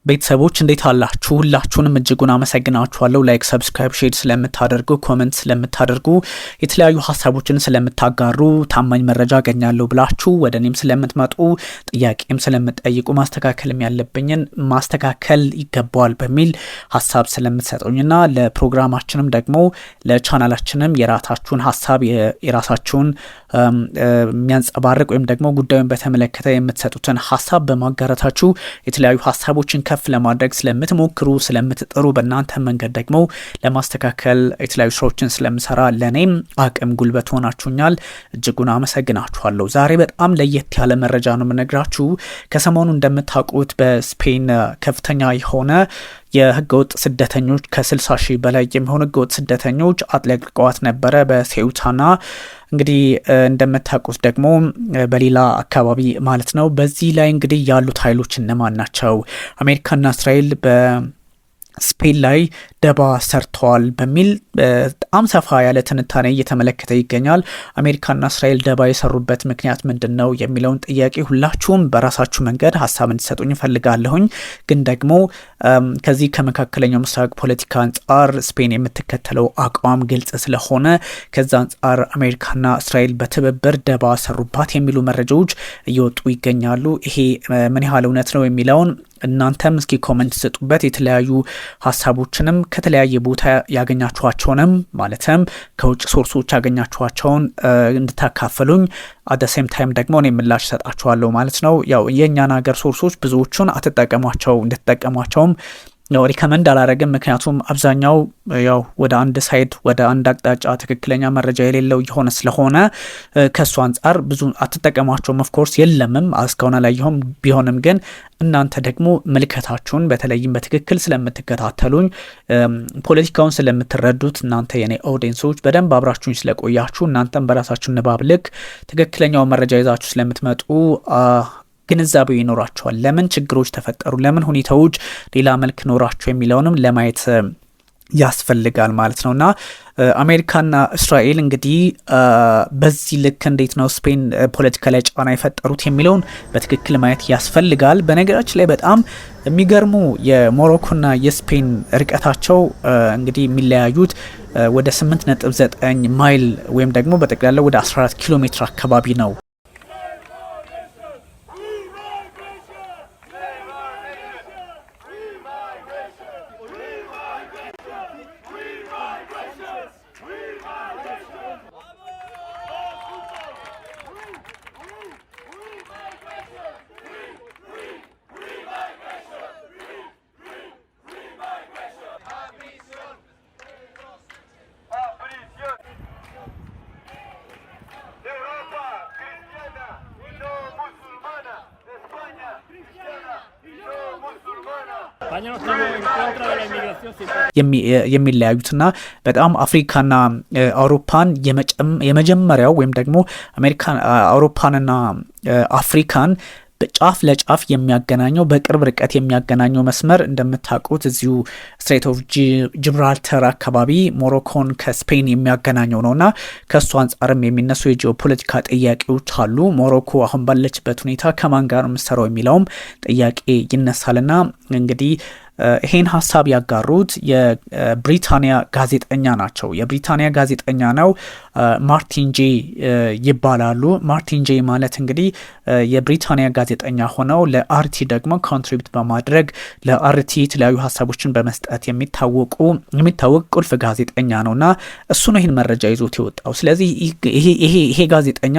ቤተሰቦች፣ እንዴት አላችሁ? ሁላችሁንም እጅጉን አመሰግናችኋለሁ። Like፣ subscribe፣ share ስለምታደርጉ፣ comment ስለምታደርጉ፣ የተለያዩ ሀሳቦችን ስለምታጋሩ፣ ታማኝ መረጃ አገኛለሁ ብላችሁ ወደ እኔም ስለምትመጡ፣ ጥያቄም ስለምትጠይቁ፣ ማስተካከልም ያለብኝን ማስተካከል ይገባዋል በሚል ሀሳብ ስለምትሰጡኝና ለፕሮግራማችንም ደግሞ ለቻናላችንም የራሳችሁን ሀሳብ፣ የራሳችሁን የሚያንጸባርቅ ወይም ደግሞ ጉዳዩን በተመለከተ የምትሰጡትን ሀሳብ በማጋራታችሁ የተለያዩ ሀሳቦችን ከፍ ለማድረግ ስለምትሞክሩ፣ ስለምትጥሩ፣ በእናንተ መንገድ ደግሞ ለማስተካከል የተለያዩ ስራዎችን ስለምሰራ ለእኔም አቅም ጉልበት ሆናችሁኛል። እጅጉን አመሰግናችኋለሁ። ዛሬ በጣም ለየት ያለ መረጃ ነው የምነግራችሁ። ከሰሞኑ እንደምታውቁት በስፔን ከፍተኛ የሆነ የህገወጥ ስደተኞች፣ ከ60 ሺህ በላይ የሚሆኑ ህገወጥ ስደተኞች አጥለቅልቀዋት ነበረ በሴውታና እንግዲህ እንደምታውቁት ደግሞ በሌላ አካባቢ ማለት ነው። በዚህ ላይ እንግዲህ ያሉት ኃይሎች እነማን ናቸው? አሜሪካና እስራኤል በስፔን ላይ ደባ ሰርተዋል በሚል በጣም ሰፋ ያለ ትንታኔ እየተመለከተ ይገኛል። አሜሪካና እስራኤል ደባ የሰሩበት ምክንያት ምንድን ነው የሚለውን ጥያቄ ሁላችሁም በራሳችሁ መንገድ ሀሳብ እንድሰጡኝ እፈልጋለሁኝ። ግን ደግሞ ከዚህ ከመካከለኛው ምስራቅ ፖለቲካ አንጻር ስፔን የምትከተለው አቋም ግልጽ ስለሆነ ከዛ አንጻር አሜሪካና እስራኤል በትብብር ደባ ሰሩባት የሚሉ መረጃዎች እየወጡ ይገኛሉ። ይሄ ምን ያህል እውነት ነው የሚለውን እናንተም እስኪ comment ስጡበት። የተለያዩ ሀሳቦችንም ከተለያየ ቦታ ያገኛችኋቸውንም፣ ማለትም ከውጭ source ኦች ያገኛችኋቸውን እንድታካፍሉኝ፣ at the same time ደግሞ እኔ ምላሽ ሰጣችኋለሁ ማለት ነው። ያው የእኛን ሀገር source ኦች ብዙዎቹን አትጠቀሟቸው፣ እንድትጠቀሟቸውም ያው recommend አላረግም። ምክንያቱም አብዛኛው ያው ወደ አንድ side፣ ወደ አንድ አቅጣጫ ትክክለኛ መረጃ የሌለው የሆነ ስለሆነ ከእሱ አንጻር ብዙ አትጠቀሟቸውም። Of course የለምም፣ እስካሁን አላየሁም። ቢሆንም ግን እናንተ ደግሞ ምልከታችሁን በተለይም በትክክል ስለምትከታተሉኝ፣ ፖለቲካውን ስለምትረዱት፣ እናንተ የኔ audience ኦች በደንብ አብራችሁኝ ስለቆያችሁ፣ እናንተም በራሳችሁ ንባብ ልክ ትክክለኛው መረጃ ይዛችሁ ስለምትመጡ ግንዛቤው ይኖራችኋል። ለምን ችግሮች ተፈጠሩ፣ ለምን ሁኔታዎች ሌላ መልክ ኖራቸው የሚለውንም ለማየት ያስፈልጋል ማለት ነው። እና አሜሪካና እስራኤል እንግዲህ በዚህ ልክ እንዴት ነው ስፔን ፖለቲካ ላይ ጫና የፈጠሩት የሚለውን በትክክል ማየት ያስፈልጋል። በነገራችን ላይ በጣም የሚገርሙ የሞሮኮና የስፔን ርቀታቸው እንግዲህ የሚለያዩት ወደ 8.9 ማይል ወይም ደግሞ በጠቅላላ ወደ 14 ኪሎ ሜትር አካባቢ ነው። Europa cristiana y no musulmana. España cristiana y no musulmana. España no estamos en contra de la inmigración sin የሚለያዩትና በጣም አፍሪካና አውሮፓን የመጀመሪያው ወይም ደግሞ አሜሪካ አውሮፓንና አፍሪካን ጫፍ ለጫፍ የሚያገናኘው፣ በቅርብ ርቀት የሚያገናኘው መስመር እንደምታውቁት እዚሁ Strait of Gibraltar አካባቢ ሞሮኮን ከስፔን የሚያገናኘው ነው እና ከእሱ አንጻርም የሚነሱ የጂኦፖለቲካ ጥያቄዎች አሉ። ሞሮኮ አሁን ባለችበት ሁኔታ ከማን ጋር ነው የምትሰራው የሚለውም ጥያቄ ይነሳልና እንግዲህ ይሄን ሀሳብ ያጋሩት የብሪታንያ ጋዜጠኛ ናቸው። የብሪታንያ ጋዜጠኛ ነው፣ ማርቲን ጄ ይባላሉ። ማርቲን ጄ ማለት እንግዲህ የብሪታንያ ጋዜጠኛ ሆነው ለ RT ደግሞ contribute በማድረግ፣ ለ RT የተለያዩ ሀሳቦችን በመስጠት የሚታወቅ ቁልፍ ጋዜጠኛ ነው እና እሱ ነው ይህን መረጃ ይዞት የወጣው። ስለዚህ ይሄ ጋዜጠኛ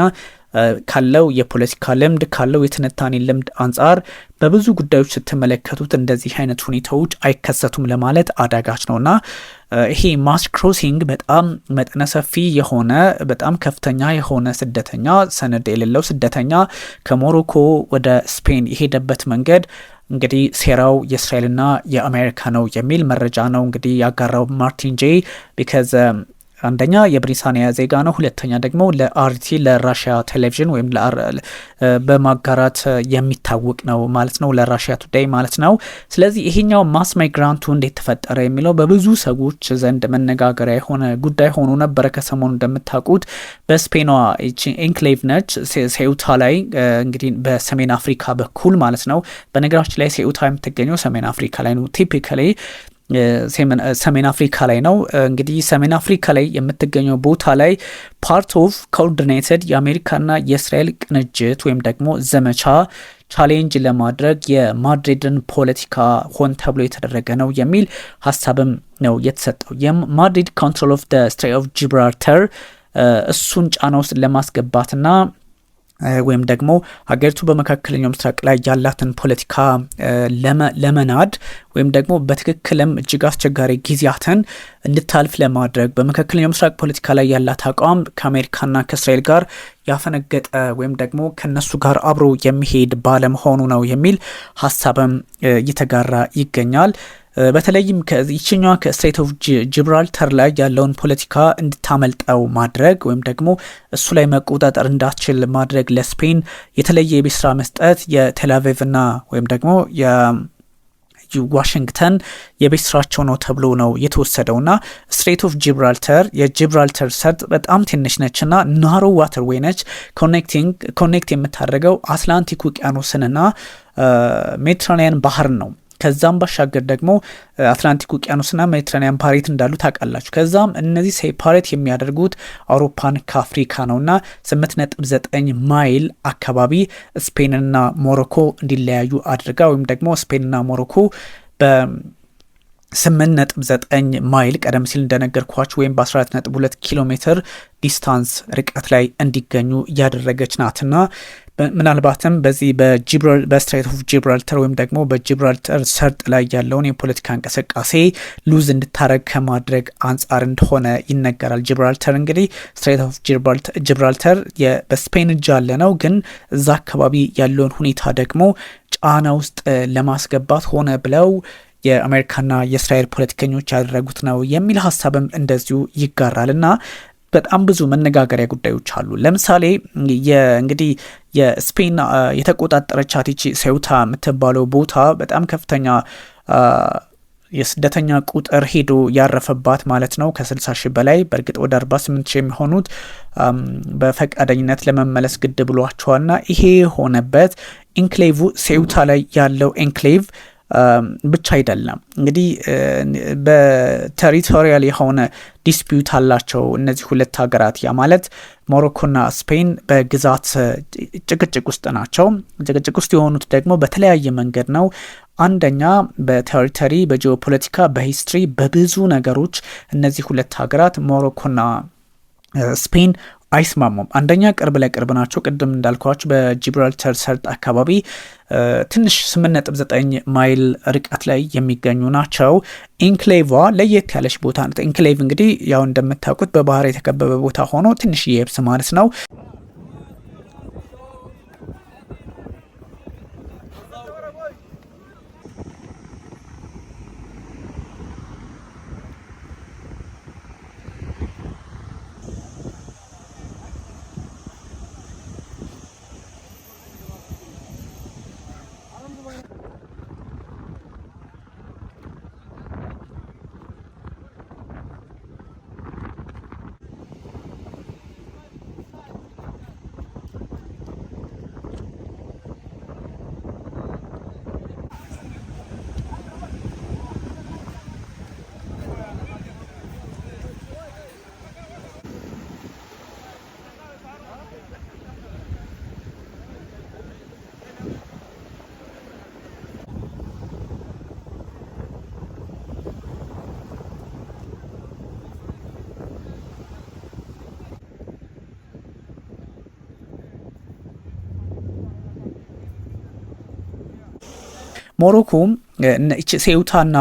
ካለው የፖለቲካ ልምድ፣ ካለው የትንታኔ ልምድ አንጻር በብዙ ጉዳዮች ስትመለከቱት እንደዚህ አይነት ሁኔታዎች አይከሰቱም ለማለት አዳጋች ነውና ይሄ mass crossing በጣም መጠነ ሰፊ የሆነ፣ በጣም ከፍተኛ የሆነ ስደተኛ፣ ሰነድ የሌለው ስደተኛ ከሞሮኮ ወደ ስፔን የሄደበት መንገድ እንግዲህ ሴራው የእስራኤልና የአሜሪካ ነው የሚል መረጃ ነው እንግዲህ ያጋራው ማርቲን ጄ because አንደኛ የብሪታንያ ዜጋ ነው፣ ሁለተኛ ደግሞ ለ RT ለራሽያ ቴሌቪዥን ወይም በማጋራት የሚታወቅ ነው ማለት ነው፣ ለ Russia Today ማለት ነው። ስለዚህ ይሄኛው mass migrant ኡ እንዴት ተፈጠረ የሚለው በብዙ ሰዎች ዘንድ መነጋገሪያ የሆነ ጉዳይ ሆኖ ነበረ። ከሰሞኑ እንደምታውቁት በስፔኗ enclave ነች ሴውታ ላይ፣ እንግዲህ በሰሜን አፍሪካ በኩል ማለት ነው። በነገራችን ላይ ሴውታ የምትገኘው ሰሜን አፍሪካ ላይ ነው። Typically ሰሜን አፍሪካ ላይ ነው። እንግዲህ ሰሜን አፍሪካ ላይ የምትገኘው ቦታ ላይ part of coordinated የአሜሪካና የእስራኤል ቅንጅት ወይም ደግሞ ዘመቻ challenge ለማድረግ የማድሪድን ፖለቲካ ሆን ተብሎ የተደረገ ነው የሚል ሀሳብም ነው የተሰጠው። የማድሪድ control of Strait of Gibraltar እሱን ጫና ውስጥ ለማስገባትና ወይም ደግሞ ሀገሪቱ በመካከለኛው ምስራቅ ላይ ያላትን ፖለቲካ ለመናድ ወይም ደግሞ በትክክልም እጅግ አስቸጋሪ ጊዜያትን እንድታልፍ ለማድረግ፣ በመካከለኛው ምስራቅ ፖለቲካ ላይ ያላት አቋም ከአሜሪካና ከእስራኤል ጋር ያፈነገጠ ወይም ደግሞ ከነሱ ጋር አብሮ የሚሄድ ባለመሆኑ ነው የሚል ሀሳብም እየተጋራ ይገኛል። በተለይም ይችኛዋ ከ Strait of Gibraltar ላይ ያለውን ፖለቲካ እንድታመልጠው ማድረግ ወይም ደግሞ እሱ ላይ መቆጣጠር እንዳትችል ማድረግ፣ ለስፔን የተለየ የቤት ስራ መስጠት የቴልአቪቭና ወይም ደግሞ ዋሽንግተን የቤት ስራቸው ነው ተብሎ ነው የተወሰደውና Strait of Gibraltar፣ የጂብራልተር ሰርጥ በጣም ትንሽ ነችና narrow waterway ነች። Connect የምታደርገው አትላንቲክ ውቅያኖስንና ሜዲትራኒያን ባህር ነው። ከዛም ባሻገር ደግሞ አትላንቲክ ውቅያኖስና ሜዲትራኒያን ባህር የት እንዳሉ ታውቃላችሁ። ከዛም እነዚህ separate የሚያደርጉት አውሮፓን ከአፍሪካ ነውና 8.9 ማይል አካባቢ ስፔንና ሞሮኮ እንዲለያዩ አድርጋ ወይም ደግሞ ስፔንና ሞሮኮ በ 8.9 ማይል፣ ቀደም ሲል እንደነገርኳችሁ፣ ወይም በ14.2 ኪሎ ሜትር distance ርቀት ላይ እንዲገኙ እያደረገች ናትና ምናልባትም በዚህ በ Strait of Gibraltar ወይም ደግሞ በጂብራልተር ሰርጥ ላይ ያለውን የፖለቲካ እንቅስቃሴ lose እንድታረግ ከማድረግ አንጻር እንደሆነ ይነገራል። ጂብራልተር እንግዲህ Strait of Gibraltar በስፔን እጅ ያለ ነው፣ ግን እዛ አካባቢ ያለውን ሁኔታ ደግሞ ጫና ውስጥ ለማስገባት ሆነ ብለው የአሜሪካና የእስራኤል ፖለቲከኞች ያደረጉት ነው የሚል ሀሳብም እንደዚሁ ይጋራል እና በጣም ብዙ መነጋገሪያ ጉዳዮች አሉ። ለምሳሌ እንግዲህ የስፔን የተቆጣጠረቻት ይቺ ሴውታ የምትባለው ቦታ በጣም ከፍተኛ የስደተኛ ቁጥር ሄዶ ያረፈባት ማለት ነው፣ ከ60 ሺህ በላይ። በእርግጥ ወደ 48 ሺህ የሚሆኑት በፈቃደኝነት ለመመለስ ግድ ብሏቸዋልና ይሄ የሆነበት enclave ሴውታ ላይ ያለው enclave ብቻ አይደለም። እንግዲህ በ territorial የሆነ dispute አላቸው እነዚህ ሁለት ሀገራት። ያ ማለት ሞሮኮና ስፔን በግዛት ጭቅጭቅ ውስጥ ናቸው። ጭቅጭቅ ውስጥ የሆኑት ደግሞ በተለያየ መንገድ ነው። አንደኛ በ territory፣ በጂኦፖለቲካ፣ በ history፣ በብዙ ነገሮች እነዚህ ሁለት ሀገራት ሞሮኮና ስፔን አይስማሙም። አንደኛ ቅርብ ለቅርብ ናቸው። ቅድም እንዳልኳችሁ በጂብራልተር ሰርጥ አካባቢ ትንሽ 8.9 ማይል ርቀት ላይ የሚገኙ ናቸው። Enclave ለየት ያለች ቦታ ናት። Enclave እንግዲህ ያው እንደምታውቁት በባህር የተከበበ ቦታ ሆኖ ትንሽ የብስ ማለት ነው። ሞሮኮ ሴውታና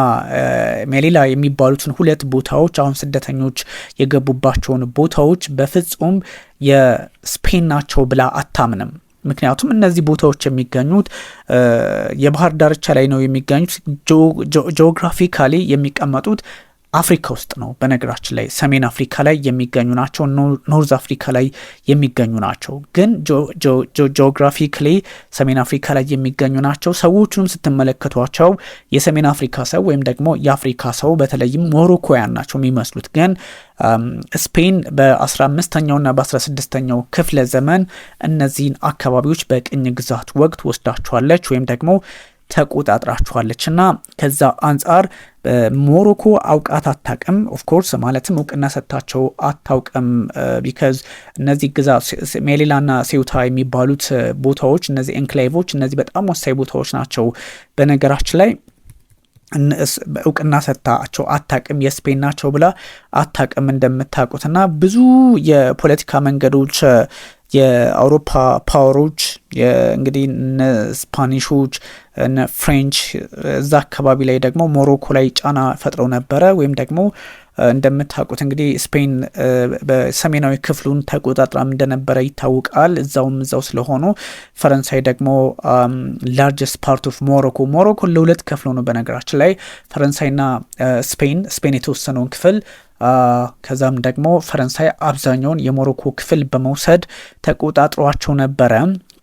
ሜሊላ የሚባሉትን ሁለት ቦታዎች፣ አሁን ስደተኞች የገቡባቸውን ቦታዎች በፍጹም የስፔን ናቸው ብላ አታምንም። ምክንያቱም እነዚህ ቦታዎች የሚገኙት የባህር ዳርቻ ላይ ነው የሚገኙት። Geographically የሚቀመጡት አፍሪካ ውስጥ ነው። በነገራችን ላይ ሰሜን አፍሪካ ላይ የሚገኙ ናቸው። North Africa ላይ የሚገኙ ናቸው። ግን geographically ሰሜን አፍሪካ ላይ የሚገኙ ናቸው። ሰዎቹንም ስትመለከቷቸው የሰሜን አፍሪካ ሰው ወይም ደግሞ የአፍሪካ ሰው፣ በተለይም ሞሮኮያን ናቸው የሚመስሉት። ግን ስፔን በ15ኛውና በ16ኛው ክፍለ ዘመን እነዚህን አካባቢዎች በቅኝ ግዛት ወቅት ወስዳቸዋለች ወይም ደግሞ ተቆጣጥራቸዋለች እና ከዛ አንጻር ሞሮኮ አውቃት አታውቅም። Of course ማለትም እውቅና ሰጥታቸው አታውቅም። Because እነዚህ ግዛ ሜሊላና ሴውታ የሚባሉት ቦታዎች፣ እነዚህ enclave ኦች፣ እነዚህ በጣም ወሳኝ ቦታዎች ናቸው። በነገራችን ላይ እውቅና ሰጥታቸው አታውቅም። የስፔን ናቸው ብላ አታውቅም እንደምታውቁት። እና ብዙ የፖለቲካ መንገዶች የአውሮፓ power ኦች እንግዲህ እነ Spanish ኦች፣ እነ French እዛ አካባቢ ላይ ደግሞ ሞሮኮ ላይ ጫና ፈጥረው ነበረ። ወይም ደግሞ እንደምታውቁት እንግዲህ ስፔን በሰሜናዊ ክፍሉን ተቆጣጥራም እንደነበረ ይታወቃል። እዛውም እዛው ስለሆኑ ፈረንሳይ ደግሞ largest part of ሞሮኮ፣ ሞሮኮን ለሁለት ከፍሎ ነው በነገራችን ላይ ፈረንሳይና ስፔን። ስፔን የተወሰነውን ክፍል፣ ከዛም ደግሞ ፈረንሳይ አብዛኛውን የሞሮኮ ክፍል በመውሰድ ተቆጣጥሯቸው ነበረ።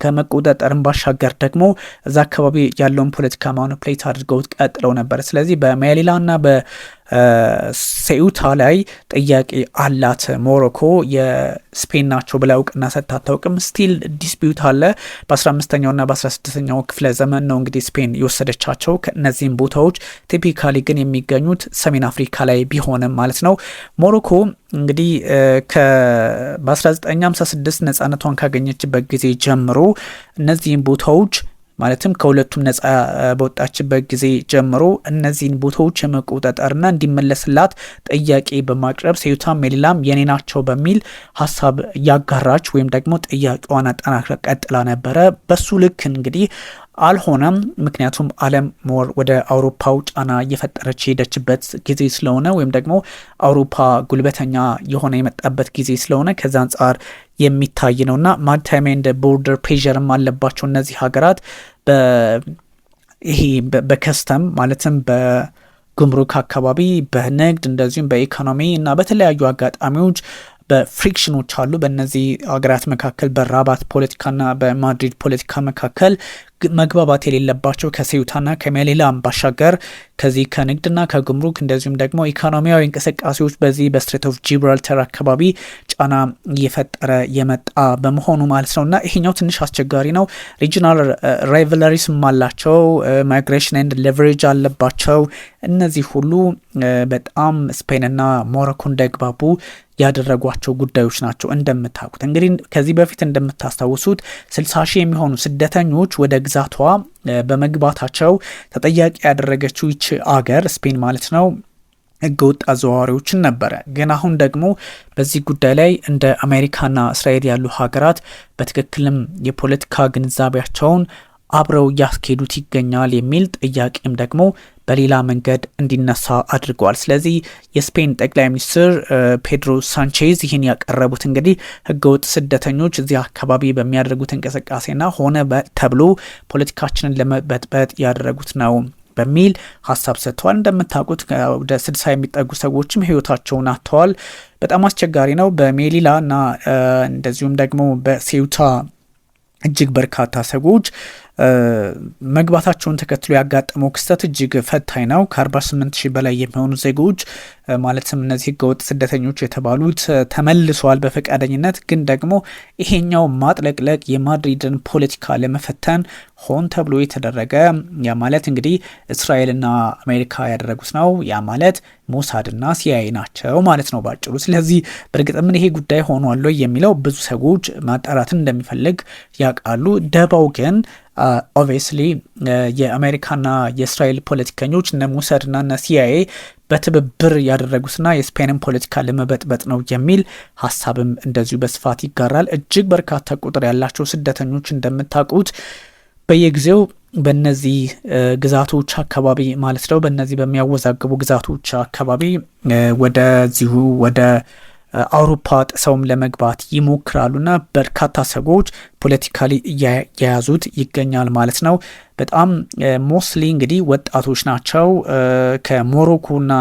ከመቆጣጠርም ባሻገር ደግሞ እዛ አካባቢ ያለውን ፖለቲካ manipulate አድርገውት ቀጥለው ነበር። ስለዚህ በሜሊላና በሴኡታ ላይ ጥያቄ አላት ሞሮኮ። የስፔን ናቸው ብላ እውቅና ሰጥታ አታውቅም። Still dispute አለ። በ15ኛውና በ16ኛው ክፍለ ዘመን ነው እንግዲህ ስፔን የወሰደቻቸው። ከእነዚህም ቦታዎች typically ግን የሚገኙት ሰሜን አፍሪካ ላይ ቢሆንም ማለት ነው። ሞሮኮ እንግዲህ በ1956 ነጻነቷን ካገኘችበት ጊዜ ጀምሮ እነዚህን ቦታዎች፣ ማለትም ከሁለቱም ነጻ በወጣችበት ጊዜ ጀምሮ፣ እነዚህን ቦታዎች የመቆጣጠርና እንዲመለስላት ጥያቄ በማቅረብ ሴዩታም ሜሊላም የኔ ናቸው በሚል ሀሳብ ያጋራች ወይም ደግሞ ጥያቄዋን አጠናክራ ቀጥላ ነበረ። በሱ ልክ እንግዲህ አልሆነም። ምክንያቱም ዓለም more ወደ አውሮፓው ጫና እየፈጠረች የሄደችበት ጊዜ ስለሆነ ወይም ደግሞ አውሮፓ ጉልበተኛ የሆነ የመጣበት ጊዜ ስለሆነ ከዛ አንጻር የሚታይ ነው። እና maritime and border pressure ም አለባቸው እነዚህ ሀገራት። ይሄ በ custom ማለትም በጉምሩክ አካባቢ፣ በንግድ፣ እንደዚሁም በኢኮኖሚ እና በተለያዩ አጋጣሚዎች በ friction ኦች አሉ በእነዚህ ሀገራት መካከል። በራባት ፖለቲካና በማድሪድ ፖለቲካ መካከል መግባባት የሌለባቸው፣ ከሴዩታና ከሜሊላም ባሻገር ከዚህ ከንግድና ከጉምሩክ እንደዚሁም ደግሞ ኢኮኖሚያዊ እንቅስቃሴዎች በዚህ በ Strait of Gibraltar አካባቢ ጫና እየፈጠረ የመጣ በመሆኑ ማለት ነው። እና ይሄኛው ትንሽ አስቸጋሪ ነው። Regional rivalries ም አላቸው። Migration and leverage አለባቸው። እነዚህ ሁሉ በጣም ስፔንና ሞሮኮ እንዳይግባቡ ያደረጓቸው ጉዳዮች ናቸው። እንደምታውቁት እንግዲህ ከዚህ በፊት እንደምታስታውሱት 60 ሺህ የሚሆኑ ስደተኞች ወደ ግዛቷ በመግባታቸው ተጠያቂ ያደረገችው ይች አገር ስፔን ማለት ነው ህገወጥ አዘዋዋሪዎችን ነበረ። ግን አሁን ደግሞ በዚህ ጉዳይ ላይ እንደ አሜሪካና እስራኤል ያሉ ሀገራት በትክክልም የፖለቲካ ግንዛቤያቸውን አብረው እያስኬዱት ይገኛል የሚል ጥያቄም ደግሞ በሌላ መንገድ እንዲነሳ አድርገዋል። ስለዚህ የስፔን ጠቅላይ ሚኒስትር ፔድሮ ሳንቼዝ ይህን ያቀረቡት እንግዲህ ህገወጥ ስደተኞች እዚህ አካባቢ በሚያደርጉት እንቅስቃሴና ሆነ ተብሎ ፖለቲካችንን ለመበጥበጥ ያደረጉት ነው በሚል ሀሳብ ሰጥተዋል። እንደምታውቁት ወደ 60 የሚጠጉ ሰዎችም ህይወታቸውን አጥተዋል። በጣም አስቸጋሪ ነው። በሜሊላ እና እንደዚሁም ደግሞ በሴውታ እጅግ በርካታ ሰዎች መግባታቸውን ተከትሎ ያጋጠመው ክስተት እጅግ ፈታኝ ነው። ከ48 ሺህ በላይ የሚሆኑ ዜጎች፣ ማለትም እነዚህ ህገወጥ ስደተኞች የተባሉት፣ ተመልሰዋል በፈቃደኝነት። ግን ደግሞ ይሄኛው ማጥለቅለቅ የማድሪድን ፖለቲካ ለመፈተን ሆን ተብሎ የተደረገ፣ ያ ማለት እንግዲህ እስራኤልና አሜሪካ ያደረጉት ነው። ያ ማለት ሞሳድና ሲአይኤ ናቸው ማለት ነው ባጭሩ። ስለዚህ በእርግጥም ይሄ ጉዳይ ሆኗል ወይ የሚለው ብዙ ሰዎች ማጣራትን እንደሚፈልግ ያውቃሉ። ደባው ግን obviously የአሜሪካና የእስራኤል ፖለቲከኞች፣ እነ ሞሳድና እነ ሲአይኤ በትብብር ያደረጉትና የስፔንን ፖለቲካ ለመበጥበጥ ነው የሚል ሀሳብም እንደዚሁ በስፋት ይጋራል። እጅግ በርካታ ቁጥር ያላቸው ስደተኞች እንደምታውቁት በየጊዜው በእነዚህ ግዛቶች አካባቢ ማለት ነው፣ በእነዚህ በሚያወዛግቡ ግዛቶች አካባቢ ወደዚሁ ወደ አውሮፓ ጥሰውም ለመግባት ይሞክራሉና በርካታ ሰዎች politically እየያዙት ይገኛል ማለት ነው። በጣም mostly እንግዲህ ወጣቶች ናቸው። ከሞሮኮና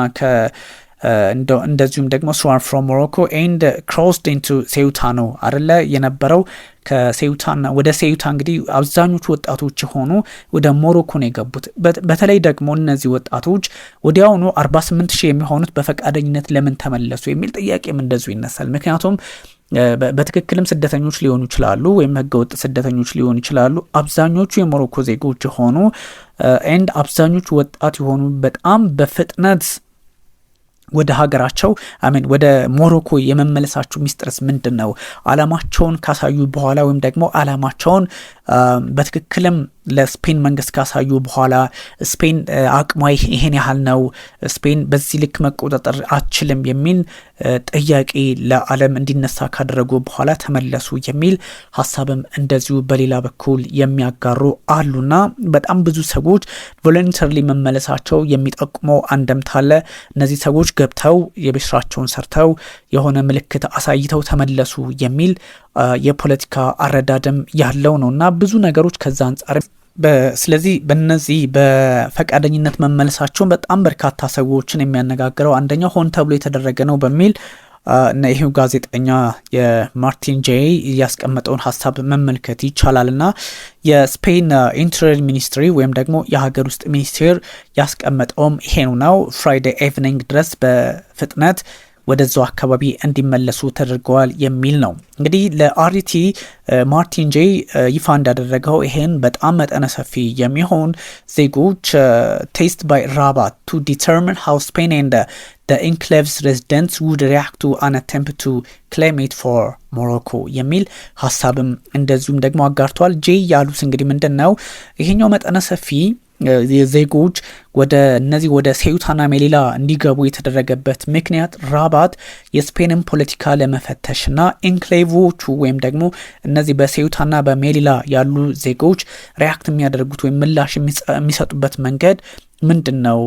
እንደዚሁም ደግሞ swarm from Morocco and crossed into Ceuta ነው አደለ የነበረው። ከሴዩታና ወደ ሴዩታ እንግዲህ አብዛኞቹ ወጣቶች የሆኑ ወደ ሞሮኮ ነው የገቡት። በተለይ ደግሞ እነዚህ ወጣቶች ወዲያውኑ 48 ሺህ የሚሆኑት በፈቃደኝነት ለምን ተመለሱ የሚል ጥያቄም እንደዚሁ ይነሳል። ምክንያቱም በትክክልም ስደተኞች ሊሆኑ ይችላሉ፣ ወይም ህገወጥ ስደተኞች ሊሆኑ ይችላሉ። አብዛኞቹ የሞሮኮ ዜጎች የሆኑ and አብዛኞቹ ወጣት የሆኑ በጣም በፍጥነት ወደ ሀገራቸው፣ I mean ወደ ሞሮኮ የመመለሳቸው ሚስጥርስ ምንድን ነው? አላማቸውን ካሳዩ በኋላ ወይም ደግሞ አላማቸውን በትክክልም ለስፔን መንግስት ካሳዩ በኋላ ስፔን አቅሟ ይሄን ያህል ነው፣ ስፔን በዚህ ልክ መቆጣጠር አትችልም የሚል ጥያቄ ለዓለም እንዲነሳ ካደረጉ በኋላ ተመለሱ የሚል ሀሳብም እንደዚሁ በሌላ በኩል የሚያጋሩ አሉና በጣም ብዙ ሰዎች voluntarily መመለሳቸው የሚጠቁመው አንደምታ አለ። እነዚህ ሰዎች ገብተው የቤት ስራቸውን ሰርተው የሆነ ምልክት አሳይተው ተመለሱ የሚል የፖለቲካ አረዳድም ያለው ነው እና ብዙ ነገሮች ከዛ አንጻር ስለዚህ በነዚህ በፈቃደኝነት መመለሳቸውን በጣም በርካታ ሰዎችን የሚያነጋግረው አንደኛው ሆን ተብሎ የተደረገ ነው በሚል እና ይሄው ጋዜጠኛ የማርቲን ጄይ ያስቀመጠውን ሀሳብ መመልከት ይቻላል። እና የስፔን interior ministry ወይም ደግሞ የሀገር ውስጥ ሚኒስቴር ያስቀመጠውም ይሄኑ ነው። Friday evening ድረስ በፍጥነት ወደዛው አካባቢ እንዲመለሱ ተደርገዋል የሚል ነው። እንግዲህ ለ RT ማርቲን ጄ ይፋ እንዳደረገው ይሄን በጣም መጠነ ሰፊ የሚሆን ዜጎች test by Rabat to determine how Spain and the enclave's residents would react to an attempt to claim it for Morocco የሚል ሀሳብም እንደዚሁም ደግሞ አጋርተዋል። ጄ ያሉት እንግዲህ ምንድን ነው፣ ይሄኛው መጠነ ሰፊ ዜጎች ወደ እነዚህ ወደ ሴዩታና ሜሊላ እንዲገቡ የተደረገበት ምክንያት ራባት የስፔንን ፖለቲካ ለመፈተሽና enclave ኦቹ ወይም ደግሞ እነዚህ በሴዩታና በሜሊላ ያሉ ዜጎች react የሚያደርጉት ወይም ምላሽ የሚሰጡበት መንገድ ምንድን ነው፣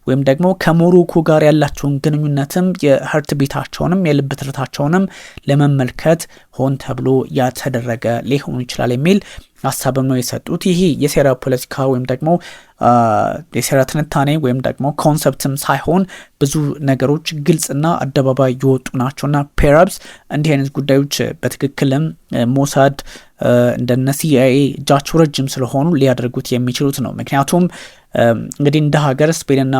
ወይም ደግሞ ከሞሮኮ ጋር ያላቸውን ግንኙነትም የ heart beat ኣቸውንም የልብ ትርታቸውንም ለመመልከት ሆን ተብሎ ያተደረገ ሊሆን ይችላል የሚል ሀሳብም ነው የሰጡት። ይህ የሴራ ፖለቲካ ወይም ደግሞ የሴራ ትንታኔ ወይም ደግሞ concept ም ሳይሆን ብዙ ነገሮች ግልጽና አደባባይ የወጡ ናቸውና perhaps እንዲህ አይነት ጉዳዮች በትክክልም ሞሳድ እንደነ ሲአይኤ እጃቸው ረጅም ስለሆኑ ሊያደርጉት የሚችሉት ነው። ምክንያቱም እንግዲህ እንደ ሀገር ስፔንና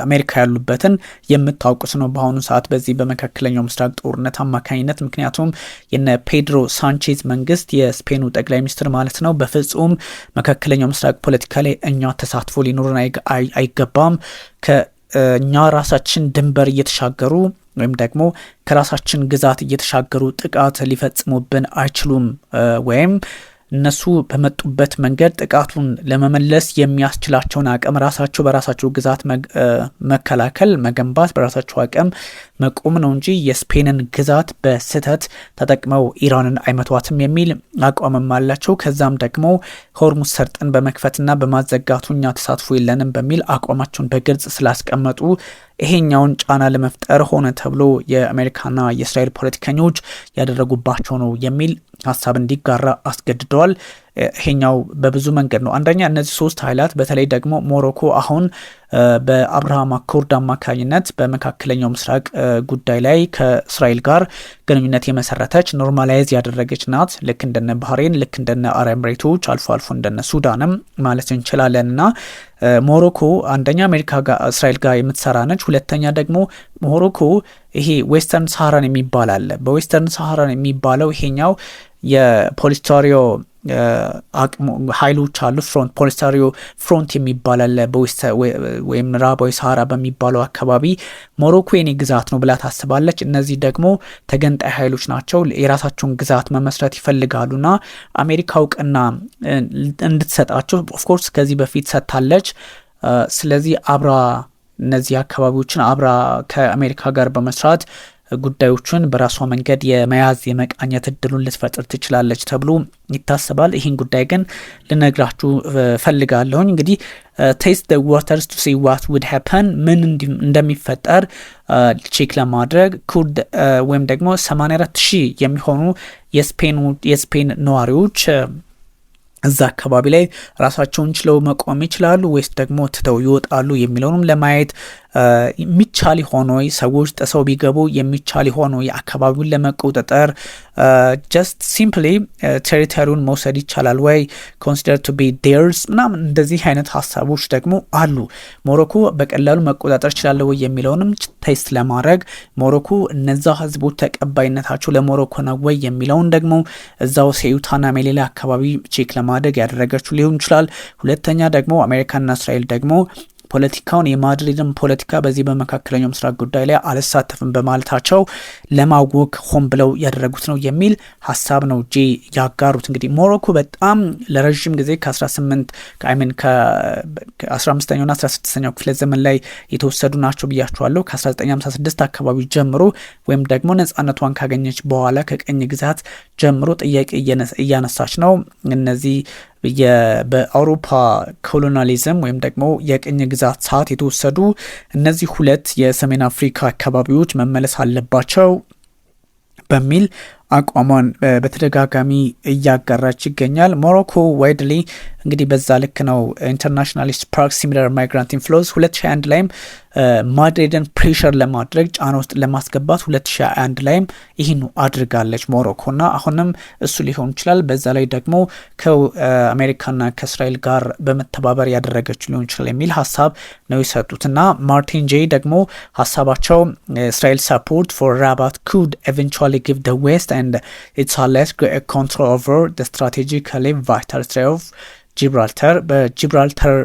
አሜሪካ ያሉበትን የምታውቁት ነው በአሁኑ ሰዓት በዚህ በመካከለኛው ምስራቅ ጦርነት አማካኝነት። ምክንያቱም የነ ፔድሮ ሳንቼዝ መንግስት፣ የስፔኑ ጠቅላይ ሚኒስትር ማለት ነው፣ በፍጹም መካከለኛው ምስራቅ ፖለቲካ ላይ እኛ ተሳትፎ ሊኖረን አይገባም፣ ከእኛ ራሳችን ድንበር እየተሻገሩ ወይም ደግሞ ከራሳችን ግዛት እየተሻገሩ ጥቃት ሊፈጽሙብን አይችሉም፣ ወይም እነሱ በመጡበት መንገድ ጥቃቱን ለመመለስ የሚያስችላቸውን አቅም ራሳቸው በራሳቸው ግዛት መከላከል፣ መገንባት፣ በራሳቸው አቅም መቆም ነው እንጂ የስፔንን ግዛት በስህተት ተጠቅመው ኢራንን አይመቷትም የሚል አቋምም አላቸው። ከዛም ደግሞ ሆርሙዝ ሰርጥን በመክፈትና በማዘጋቱ እኛ ተሳትፎ የለንም በሚል አቋማቸውን በግልጽ ስላስቀመጡ ይሄኛውን ጫና ለመፍጠር ሆነ ተብሎ የአሜሪካና የእስራኤል ፖለቲከኞች ያደረጉባቸው ነው የሚል ሀሳብ እንዲጋራ አስገድደዋል። ይሄኛው በብዙ መንገድ ነው። አንደኛ እነዚህ ሶስት ኃይላት በተለይ ደግሞ ሞሮኮ አሁን በአብርሃም accord አማካኝነት በመካከለኛው ምስራቅ ጉዳይ ላይ ከእስራኤል ጋር ግንኙነት የመሰረተች፣ normalize ያደረገች ናት። ልክ እንደነ ባህሬን፣ ልክ እንደነ አረብ ኤምሬቶች፣ አልፎ አልፎ እንደነ ሱዳንም ማለት እንችላለን። እና ሞሮኮ አንደኛ አሜሪካ ጋር እስራኤል ጋር የምትሰራ ነች። ሁለተኛ ደግሞ ሞሮኮ ይሄ Western Saharan የሚባል አለ። በ Western Saharan የሚባለው ይሄኛው የፖሊስታሪዮ ኃይሎች አሉ። Front፣ Polisario Front የሚባል አለ። ወይም ምዕራባዊ ሰሃራ በሚባለው አካባቢ ሞሮኮ የኔ ግዛት ነው ብላ ታስባለች። እነዚህ ደግሞ ተገንጣይ ኃይሎች ናቸው። የራሳቸውን ግዛት መመስረት ይፈልጋሉና አሜሪካ እውቅና እንድትሰጣቸው of course ከዚህ በፊት ሰጥታለች። ስለዚህ አብራ እነዚህ አካባቢዎችን አብራ ከአሜሪካ ጋር በመስራት ጉዳዮችን በራሷ መንገድ የመያዝ የመቃኘት እድሉን ልትፈጥር ትችላለች ተብሎ ይታሰባል። ይህን ጉዳይ ግን ልነግራችሁ ፈልጋለሁኝ። እንግዲህ test the waters to see what would happen፣ ምን እንደሚፈጠር check ለማድረግ could ወይም ደግሞ 84 ሺህ የሚሆኑ የስፔን ነዋሪዎች እዛ አካባቢ ላይ ራሳቸውን ችለው መቆም ይችላሉ ወይስ ደግሞ ትተው ይወጣሉ የሚለውንም ለማየት፣ የሚቻል ይሆን ወይ፣ ሰዎች ጥሰው ቢገቡ የሚቻል ይሆን ወይ አካባቢውን ለመቆጣጠር፣ just simply territory ውን መውሰድ ይቻላል ወይ፣ consider to be theirs ምናምን እንደዚህ አይነት ሀሳቦች ደግሞ አሉ። ሞሮኮ በቀላሉ መቆጣጠር ይችላል ወይ የሚለውንም test ለማድረግ፣ ሞሮኮ እነዛ ህዝቦች ተቀባይነታቸው ለሞሮኮ ነው ወይ የሚለውን ደግሞ እዛው ሴዩታና ሜሊላ አካባቢ check ለማድረግ ያደረገችው ሊሆን ይችላል። ሁለተኛ ደግሞ አሜሪካና እስራኤል ደግሞ ፖለቲካውን፣ የማድሪድን ፖለቲካ በዚህ በመካከለኛው ምስራቅ ጉዳይ ላይ አልሳተፍም በማለታቸው ለማወክ ሆን ብለው ያደረጉት ነው የሚል ሀሳብ ነው ጄ ያጋሩት። እንግዲህ ሞሮኮ በጣም ለረዥም ጊዜ ከ18 I mean ከ15ኛውና 16ኛው ክፍለ ዘመን ላይ የተወሰዱ ናቸው ብያቸዋለሁ። ከ1956 አካባቢ ጀምሮ ወይም ደግሞ ነጻነቷን ካገኘች በኋላ ከቅኝ ግዛት ጀምሮ ጥያቄ እያነሳች ነው። እነዚህ በአውሮፓ colonialism ወይም ደግሞ የቅኝ ግዛት ሰዓት የተወሰዱ እነዚህ ሁለት የሰሜን አፍሪካ አካባቢዎች መመለስ አለባቸው በሚል አቋሟን በተደጋጋሚ እያጋራች ይገኛል። ሞሮኮ widely እንግዲህ በዛ ልክ ነው internationally spark similar migrant inflows። 2021 ላይም ማድሪድን pressure ለማድረግ፣ ጫና ውስጥ ለማስገባት 2021 ላይም ይህኑ አድርጋለች ሞሮኮ እና አሁንም እሱ ሊሆን ይችላል። በዛ ላይ ደግሞ ከአሜሪካና ከእስራኤል ጋር በመተባበር ያደረገችው ሊሆን ይችላል የሚል ሀሳብ ነው የሰጡት። እና ማርቲን ጄ ደግሞ ሀሳባቸው Israel support for Rabat could eventually give the West and its allies control over strategically vital Strait of Gibraltar። በጂብራልተር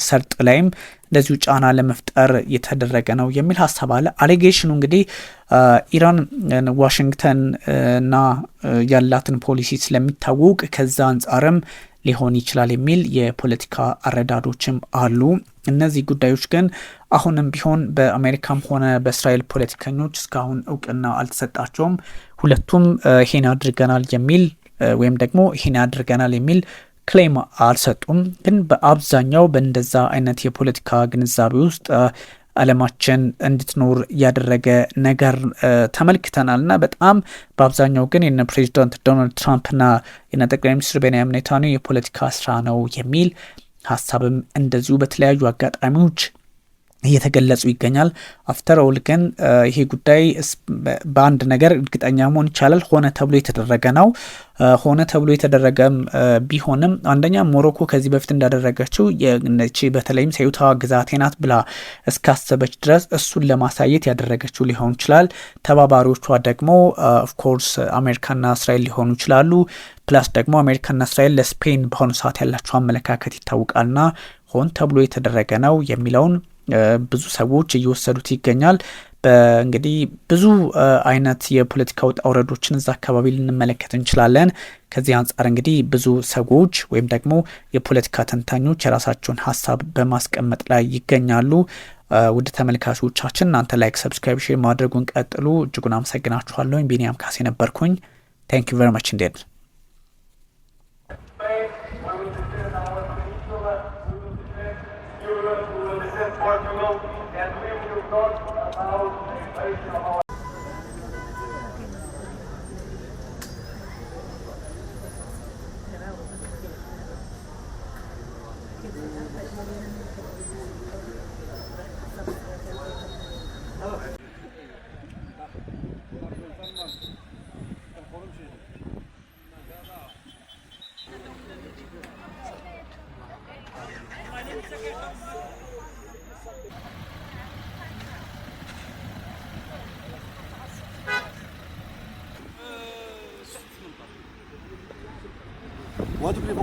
ሰርጥ ላይም እንደዚሁ ጫና ለመፍጠር የተደረገ ነው የሚል ሀሳብ አለ። Allegation ኑ እንግዲህ ኢራን ዋሽንግተን እና ያላትን ፖሊሲ ስለሚታወቅ ከዛ አንጻርም ሊሆን ይችላል የሚል የፖለቲካ አረዳዶችም አሉ። እነዚህ ጉዳዮች ግን አሁንም ቢሆን በአሜሪካም ሆነ በእስራኤል ፖለቲከኞች እስካሁን እውቅና አልተሰጣቸውም። ሁለቱም ይሄን አድርገናል የሚል ወይም ደግሞ ይሄን አድርገናል የሚል claim አልሰጡም። ግን በአብዛኛው በእንደዛ አይነት የፖለቲካ ግንዛቤ ውስጥ አለማችን እንድትኖር ያደረገ ነገር ተመልክተናል። እና በጣም በአብዛኛው ግን የነ ፕሬዚዳንት ዶናልድ ትራምፕና የነ ጠቅላይ ሚኒስትር ቤንያሚን ኔታንያሁ የፖለቲካ ስራ ነው የሚል ሀሳብም እንደዚሁ በተለያዩ አጋጣሚዎች እየተገለጹ ይገኛል። After all ግን ይሄ ጉዳይ በአንድ ነገር እርግጠኛ መሆን ይቻላል፣ ሆነ ተብሎ የተደረገ ነው። ሆነ ተብሎ የተደረገም ቢሆንም አንደኛ ሞሮኮ ከዚህ በፊት እንዳደረገችው በተለይም ሴዩታ ግዛቴ ናት ብላ እስካሰበች ድረስ እሱን ለማሳየት ያደረገችው ሊሆን ይችላል። ተባባሪዎቿ ደግሞ of course አሜሪካና እስራኤል ሊሆኑ ይችላሉ። Plus ደግሞ አሜሪካና እስራኤል ለስፔን በአሁኑ ሰዓት ያላቸው አመለካከት ይታወቃልና ሆን ተብሎ የተደረገ ነው የሚለውን ብዙ ሰዎች እየወሰዱት ይገኛል። እንግዲህ ብዙ አይነት የፖለቲካ ውጣ ውረዶችን እዛ አካባቢ ልንመለከት እንችላለን። ከዚህ አንጻር እንግዲህ ብዙ ሰዎች ወይም ደግሞ የፖለቲካ ተንታኞች የራሳቸውን ሀሳብ በማስቀመጥ ላይ ይገኛሉ። ውድ ተመልካቾቻችን እናንተ like፣ subscribe፣ share ማድረጉን ቀጥሉ። እጅጉን አመሰግናችኋለሁኝ። ቢኒያም ካሴ ነበርኩኝ። Thank you very much indeed. Spain, we will defend our peninsula, we will defend Europe, we will defend Portugal, and we will not allow the invasion of our وهذوك اللي